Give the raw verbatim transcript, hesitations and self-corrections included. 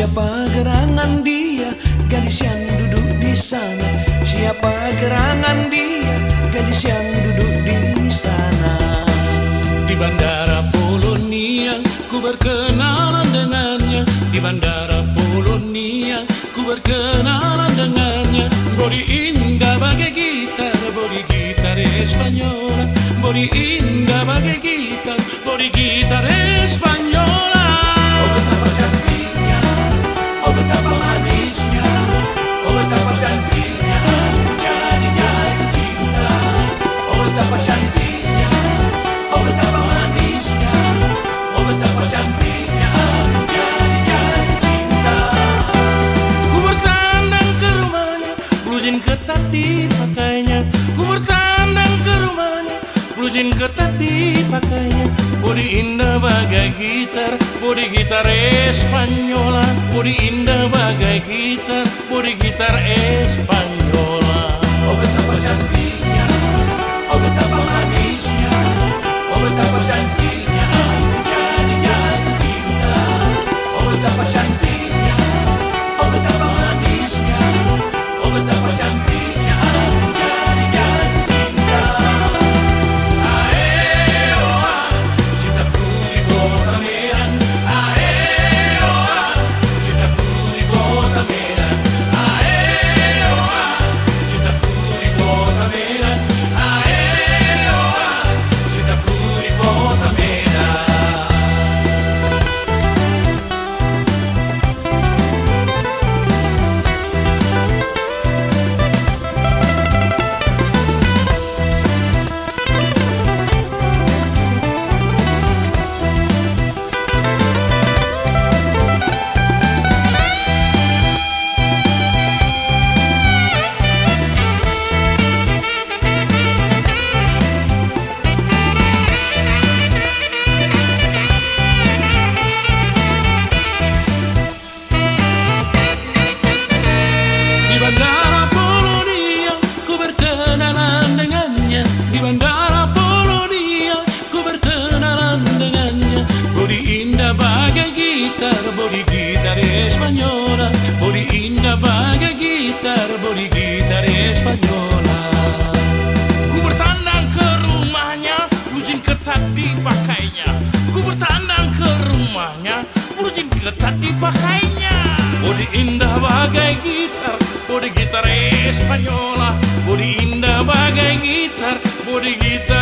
Siapa gerangan dia, gadis yang duduk di sana? Siapa gerangan dia, gadis yang duduk di sana? Di bandara Polonia, ku berkenalan dengannya. Di bandara Polonia, ku berkenalan dengannya. Bodi indah bagai gitar, bodi gitar Espanyola. Bodi indah bagai gitar, bodi gitar Espanyola. Oh, betapa cantiknya, oh, betapa manisnya, oh, betapa cantiknya, aku jadi jatuh cinta. Oh, betapa cantiknya, oh, betapa manisnya, oh, betapa cantiknya, aku jadi jatuh cinta. Ku bertandang ke rumahnya, blue jeans ketat dipakainya. Ku bertandang ke rumahnya, blue jeans ketat dipakainya. Bodi indah bagai gitar, bodi gitar Espanyola. Bodi indah bagai gitar, bodi gitar Espanyola. Oh, betapa cantiknya, oh, betapa manisnya, oh, betapa cantiknya, aku jadi jatuh cinta. Oh, betapa cantiknya, oh, betapa manisnya, oh, betapa cantiknya, aku jadi jatuh cinta. Ae, oh, ah, cintaku di kota Medan. Ae, oh, ah, cintaku di kota Medan. Ae, oh, ah, cintaku di kota Medan. Ae, oh, ah, cintaku di kota Medan. Di bandara Polonia, ku berkenalan dengannya. Di bandara Polonia, ku berkenalan dengannya. Bodi indah bagai gitar, bodi gitar Espanyola. Bodi indah bagai gitar, bodi gitar Espanyola. Ku bertandang ke rumahnya, blue jeans ketat dipakainya. Ku bertandang ke rumahnya, blue jeans ketat dipakainya. Bodi indah bagai gitar, bodi gitar Espanyola. Bodi indah bagai gitar, bodi gitar